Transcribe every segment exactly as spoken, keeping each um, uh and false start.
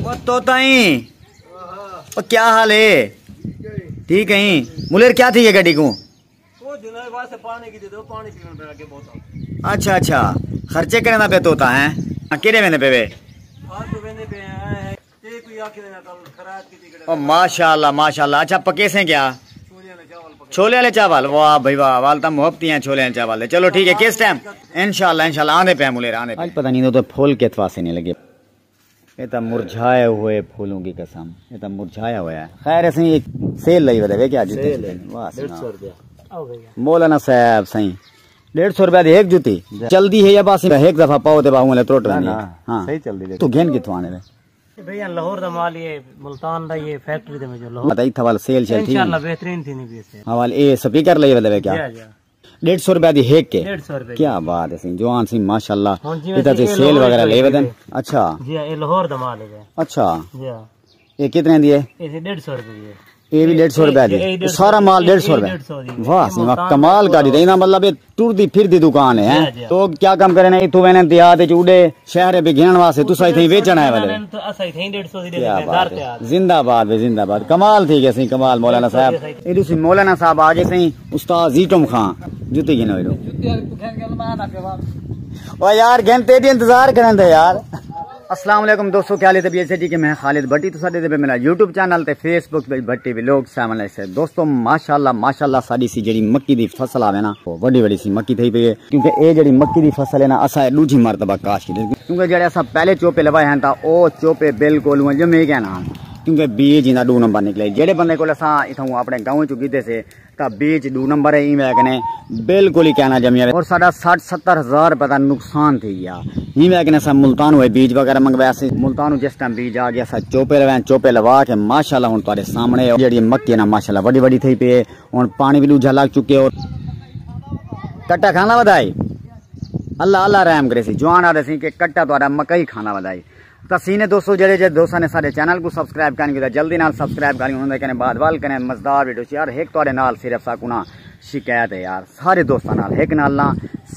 او طوطائیں، او کیا حال ہے؟ ٹھیک ہیں؟ ملیر کیا تھی ہے گڈی کو؟ اچھا اچھا، خرچے کرنا پہ طوطا ہے؟ ہاں، کیڑے ویندے پے وے؟ او ماشاءاللہ ماشاءاللہ۔ اچھا، پکے سے کیا؟ چھولے والے چاول۔ واہ بھائی واہ، وال تاں محبتی ہیں چھولے والے چاول دے۔ چلو ٹھیک ہے، کس ٹائم؟ انشاءاللہ انشاءاللہ آندے پے ملیر، آندے پے۔ آج پتہ نہیں تو پھول کت واسے نہیں لگے۔ یہ تو مرجھائے ہوئے پھولوں کی قسم، یہ تو مرجھایا ہوا ہے۔ خیر، اسیں ایک سیل لئی ودے وے کیا جوتے؟ واہ سئیں۔ مولانا صاحب سئیں، ڈیڑھ سو روپے دی ایک جوتی چلدی ہے یا بس ایک دفعہ پاؤ تے باہوں والے ترٹ ویندی ہے؟ ہاں، صحیح چلدی ہے۔ تو گھن کتھوں آنے وے؟ بھیا لاہور دا مال، یہ ملتان دا، یہ فیکٹری دے وچوں لاہور۔ پتہ اتھا وال سیل شیل تھی؟ انشاءاللہ بہترین تھی نہیں پی ایس۔ ہاں، وال اے سپیکر لئی ودے وے کیا؟ جی جی۔ ڈیڑھ سو روپے دی ہک ہے؟ ڈیڑھ سو روپے دی۔ کیا بات ہے سئیں، جوان سئیں ماشاءاللہ۔ ہن جی ادھر تے سیل وغیرہ لے ودن۔ اچھا۔ جی، اے لاہور دا مال ہے۔ اچھا۔ جی۔ اے کتنے دی ہے؟ اے ڈیڑھ سو روپے دی ہے۔ اے بھی ڈیڑھ سو روپے دی؟ اے سارا مال ڈیڑھ سو روپے؟ واہ سئیں واہ، کمال کر ݙتا۔ اینا مطلب اے ٹردی پھردی دکان ہے، ہیں؟ جی، جی۔ تو کیا کم کرے نے؟ اتھوں ویندے دیہات وچ اڈے شہر بھی گھنن واسطے، تساں اتھے ویچن آئے والے۔ تو اساں اتھے ڈیڑھ سو دی کیا بات ہے۔ زندہ باد بھائی، زندہ باد۔ کمال تھی گئے سئیں، کمال مولانا صاحب۔ اے تسی مولانا صاحب آ گئے سئیں، استاد زیٹم خان، جتی گھن ہوئے لو۔ او یار، گھن تیڈی انتظار کرن دے یار۔ السلام علیکم دوستو، کیا حال ہے؟ طبیعت سے ٹھیک ہے؟ میں خالد بھٹی، تساں ݙیہدے پے میرا یوٹیوب چینل تے Facebook page Bhatti vlog seven X. دوستو ماشاءاللہ ماشاءاللہ، ساݙی سی جیڑھی مکی دی فصل آوے نا، او وݙی وݙی سی مکی تھئی پئی ہے، کیونکہ اے جیڑھی مکی دی فصل ہے نا، اساں اے ݙوجھی مرتبہ کاشت کیتی، کیونکہ جیڑھے اساں پہلے چوپے لوائے ہن تاں او چوپے بالکل اونویں ڄمے کائنی ہن، کیونکہ بیج ایندا ݙو نمبر نکلے۔ جیڑھے بندے کول اساں اتھوں اپݨے گاؤں چوں گھدے سے تاں بیج ݙو نمبر ہے، ایویں کنے بالکل ہی کائنی ڄمیا۔ اور ساݙا سٹھ ستر ہزار روپے دا نقصان تھی گیا۔ ایویں کنے اساں ملتان ہوئے بیج وغیرہ منگوایا سی، ملتان جس ٹائم بیج آ گیا، اساں چوپے لوائے، چوپے لوا کے ماشاءاللہ ہݨ تہاݙے سامݨے جیڑھی مکی ہے نا ماشاءاللہ وݙی وݙی تھی پئی ہے۔ ہݨ پاݨی بھی ݙوجھا لڳ چکے۔ اور کٹا کھانا ودائی، اللہ اللہ رحم کرے سی۔ جوان آ رہے سی کہ کٹا تہاݙا مکئی کھانا ودائی۔ تاں سئیں دوستو، جیڑھے جیڑھے دوستاں نے ساݙے چینل کوں سبسکرائب کائنی کیتا، جلدی نال سبسکرائب کر گھنو، اوندے کنے بعد ول کنے مزیدار ویڈیو شیئر۔ ہک تہاݙے نال صرف ساکوں نا شکایت ہے یار، سارے دوستاں نال، ہک نال نہ،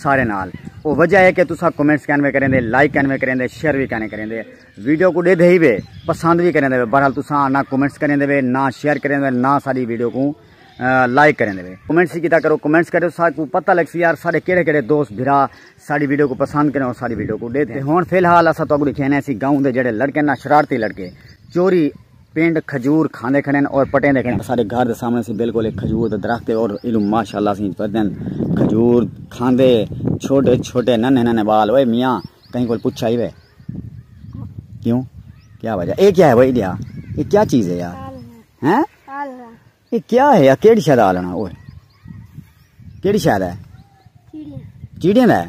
سارے نال۔ او وجہ ہے کہ تساں کمنٹس کائنی وے کریندے، لائک کائنی وے کریندے، شیئر وی کائنی کریندے، ویڈیو کوں ݙیہدے ہی وے، پسند وی کریندے وے، بہرحال تساں نہ کمنٹس کریندے وے، نہ شیئر کریندے وے، نہ ساݙی ویڈیو کوں، آ، لائک کریندے وے۔ کمنٹس ہی کیتا کرو، کمنٹس کرو، ساکوں پتہ لڳسی یار ساݙے کیڑھے کیڑھے دوست بھرا ساݙی ویڈیو کوں پسند کرن اور ساݙی ویڈیو کوں ݙیہدن۔ تے ہݨ فی الحال اساں تہاکوں ݙکھیندے ہیں اسی گاؤں دے جیڑھے لڑکے نا، شرارتی لڑکے، چوری پنڈ کھجور کھاندے کھڑن اور پٹیندے کھڑن۔ ساݙے گھر دے سامݨے سی بالکل ہک کھجور دا درخت ہے اور ایلوں ماشاءاللہ سی پتن کھجور کھاندے، چھوٹے چھوٹے ننھے ننھے ٻال۔ اوئے میاں، کہیں کول پچھا ہی وے؟ کیوں؟ کیا وجہ؟ اے کیا ہے بھائی ݙیا؟ اے کیا چیز ہے یار؟ ہیں؟ اے کیا ہے یار؟ کیڑھی شے دا آلݨا؟ اوئے، کیڑھی شے دا ہے؟ چیڑیاں۔ چیڑیاں دا ہے؟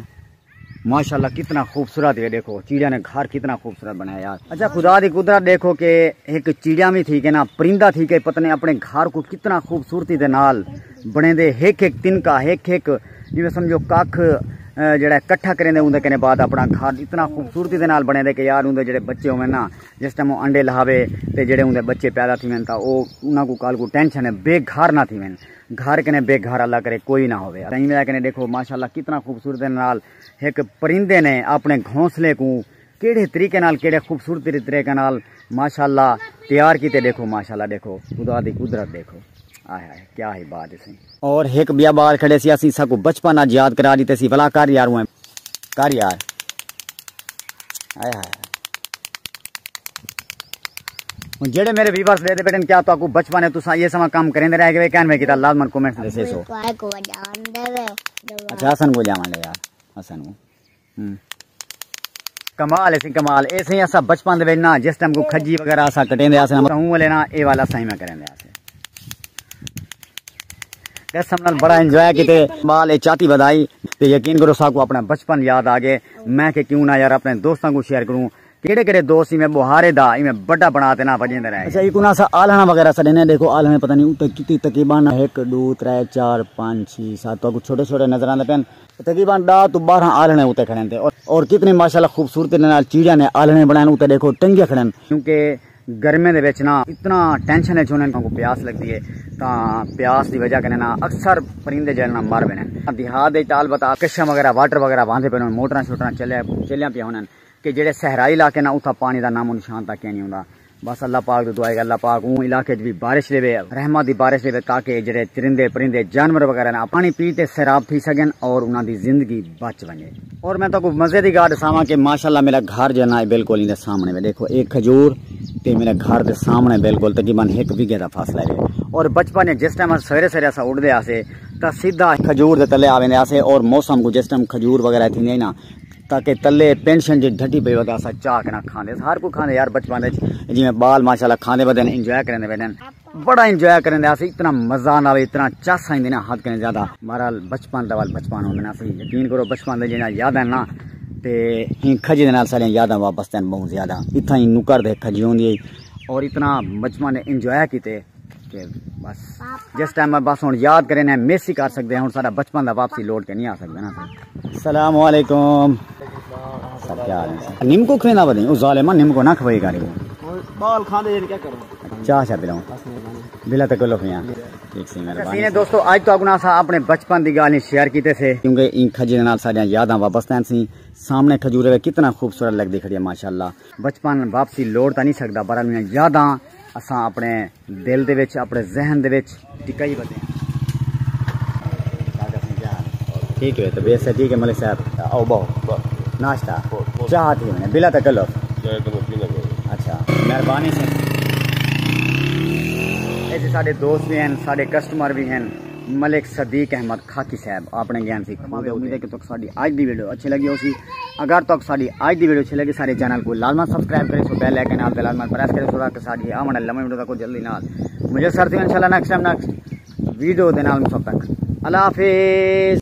ماشاءاللہ کتنا خوبصورت ہے، دیکھو چیڑیاں نے گھر کتنا خوبصورت بنایا یار۔ اچھا، خدا دی قدرت دیکھو کہ ہک چیڑیاں وی تھی کے نا، پرندہ تھی کے پتہ نہیں اپݨے گھر کوں کتنا خوبصورتی دے نال بݨیندے، ہک ہک تنکا، ہک ہک جیویں سمجھو ککھ، آ، جیڑھا اکٹھا کریندے، اوندے کنے بعد اپݨا گھر اتنا خوبصورتی دے نال بݨیندے کہ یار اوندے جیڑھے بچے ہوون نا، جس ٹائم او انڈے لہاوے تے جیڑھے اوندے بچے پیدا تھیون تاں او انہاں کوں کل کوں ٹینشن ہے، بے گھر نہ تھیون۔ گھر کنے بے گھر اللہ کرے کوئی نہ ہووے۔ تاں ایویں کنے ݙیکھو ماشاءاللہ کتنا خوبصورت دے نال ہک پرندے نے اپݨے گھونسلے کوں کیڑھے طریقے نال، کیڑھے خوبصورت طریقے نال ماشاءاللہ تیار کیتے۔ ݙیکھو ماشاءاللہ، ݙیکھو خدا دی قدرت، ݙیکھو، آئے ہائے کیا ہی بات ہے سئیں۔ اور ہک ٻیا ٻال کھڑے سی، اسیں ساکوں بچپن اڄ یاد کرا ݙتے سی، ولا کر یار، اوئیں کر یار۔ ہائے ہائے۔ ہݨ جیڑھے میرے ویورز ݙیہدے پئے ہن، کیا تہاکوں بچپن ہے تساں ایہ سواں کم کریندے رہ ڳئے؟ کہن میں کیتا لازماً کمنٹس ݙسیسو۔ اچھا، حسن کوں ڄاوݨ ݙے یار، حسن کوں۔ ہوں۔ کمال ہے سئیں، کمال۔ اے سئیں اساں بچپن دے وچ نا جس ٹائم کوں کھجی وغیرہ اساں کٹیندے ہاسے نا، ہوں والے نا اے والا سئیں میں کریندے ہاسے۔ قسم نال بڑا انجوائے کیتے۔ مال اے چاتی ودائی تے یقین کرو ساکوں اپݨا بچپن یاد آ ڳئے۔ میں کہ کیوں نہ یار اپݨے دوستاں کوں شیئر کروں۔ کیڑھے کیڑھے دوست ایویں ٻوہارے دا ایویں بڑا بݨا تے نہ وڄیندے رہے۔ اچھا، ایکوں نا اساں آلھݨا وغیرہ سݙیندے ہیں، ݙیکھو آلھݨے پتہ نہیں اتے کتنی تقریباً ہک، ݙو، ترے، چار، پنج، چھی، ست، تہاکوں چھوٹے چھوٹے نظر آندے پئن۔ تقریباً ݙاہ توں ٻارہاں آلھݨے اتے کھڑے ہن تے اور، اور کتنی ماشاءاللہ خوبصورتی دے نال چیڑیاں نے آلھݨے بݨائے ہن، اتے ݙیکھو ٹنگے کھڑے ہن۔ کیونکہ گرمیاں دے وچ نا اتنا ٹینشن وچ ہوندن، انہاں کوں پیاس لڳدی ہے، تاں پیاس دی وجہ کنے نا اکثر پرندے جیڑھے نا مر ویندن۔ دیہات دے وچ تاں البتہ کشاں وغیرہ، واٹر وغیرہ واہندے پئے ہن، موٹراں شوٹراں چلے، چلیاں پیاں ہونن کہ جیڑھے صحرائی علاقے نا، اتھاں پاݨی دا نام و نشان تک نہیں ہوندا۔ بس اللہ پاک دی دعا ہے کہ اللہ پاک اوں علاقے وچ بھی بارش ݙیوے، رحمت دی بارش ݙیوے، تاکہ جیڑھے چرندے پرندے، جانور وغیرہ نا پاݨی پی تے سیراب تھی سڳن اور انہاں دی زندگی بچ ونڄے۔ اور میں تہاکوں مزے دی ڳالھ ݙساواں کہ ماشاءاللہ میرا گھر جو ہے نا، اے بالکل ایندے سامݨے وے۔ ݙیکھو، اے کھجور تے میرے گھر دے سامݨے بالکل تقریباً ہک ویگھے دا فاصلہ ہے۔ اور بچپن وچ جس ٹائم سویرے سویرے اساں اٹھدے ہاسے، تاں سیدھا کھجور دے تلے آ ویندے ہاسے، اور موسم کوں جس ٹائم کھجور وغیرہ تھیندے نا، تاکہ تلے پینشن جی ڈھٹی پئی ودا اساں چاہ کے نہ کھاندے۔ ہر کوئی کھاندے یار، بچپن وچ جویں ٻال ماشاءاللہ کھاندے ودن، انجوائے کریندے ودن، بڑا انجوائے کریندے ہاسے، اتنا مزہ آندا وے، اتنا چس آئندے نا، حد کنے زیادہ۔ بہرحال بچپن دا ول بچپن ہوندے نا، اسی یقین کرو بچپن دے جیڑھیاں یاداں نا، تے ایں کھجی دے نال ساریاں یاداں وابستہ ہیں بہت زیادہ۔ اتھاں ہی نکر دے کھجی ہوندی ہے اور اتنا بچپن دے انجوائے کیتے کہ بس جس ٹائم میں بس ہن یاد کرے نے مس ہی کر سکدے ہیں، ہن سارا بچپن دا واپسی لوٹ کے نہیں آ سکدا نا۔ السلام علیکم۔ سر، کیا حال ہے؟ نمکو کھویندا ودیں، او ظالما نمکو نہ کھوئی کر۔ ٻال کھاندے ہیں، کیا کروں؟ چاہ شاہ پلاؤں۔ بلا تکلف نہیں۔ ٹھیک سی، مہربانی۔ سینے دوستو، اج تو اگنا سا اپنے بچپن دی ڳالھ شیئر کیتے سے، کیونکہ این کھجی دے نال ساریاں یاداں وابستہ ہیں سی۔ سامنے کھجورے وے کتنا خوبصورت لگدی کھڑی ہے ماشاءاللہ۔ بچپن واپسی لوٹ تاں نہیں سکدا، پر انہاں یاداں اساں اپنے دل دے وچ، اپنے ذہن دے وچ ٹکائی ودے ہیں۔ ٹھیک ہے، تو بے سے ٹھیک ہے ملک صاحب، آؤ بہو۔ ناشتہ، چاہ تھی ونے، بلا تکلف۔ اچھا، مہربانی سے۔ ایسے ساڈے دوست بھی ہیں، ساڈے کسٹمر بھی ہیں۔ ملک صدیق احمد خاکی صاحب اپنے گیان سی۔ امید ہے کہ تک ساڈی اج دی ویڈیو اچھی لگی ہو سی۔ اگر تک ساڈی اج دی ویڈیو اچھی لگی، سارے چینل کو لازماً سبسکرائب کرے سو، بیل آئیکن نال تے لازماً پریس کرے سو، تاکہ ساڈی آون والی نویں ویڈیو تک جلدی نال مجھے سر سے انشاءاللہ نیکسٹ ٹائم نیکسٹ ویڈیو دے نال مصب تک۔ اللہ حافظ۔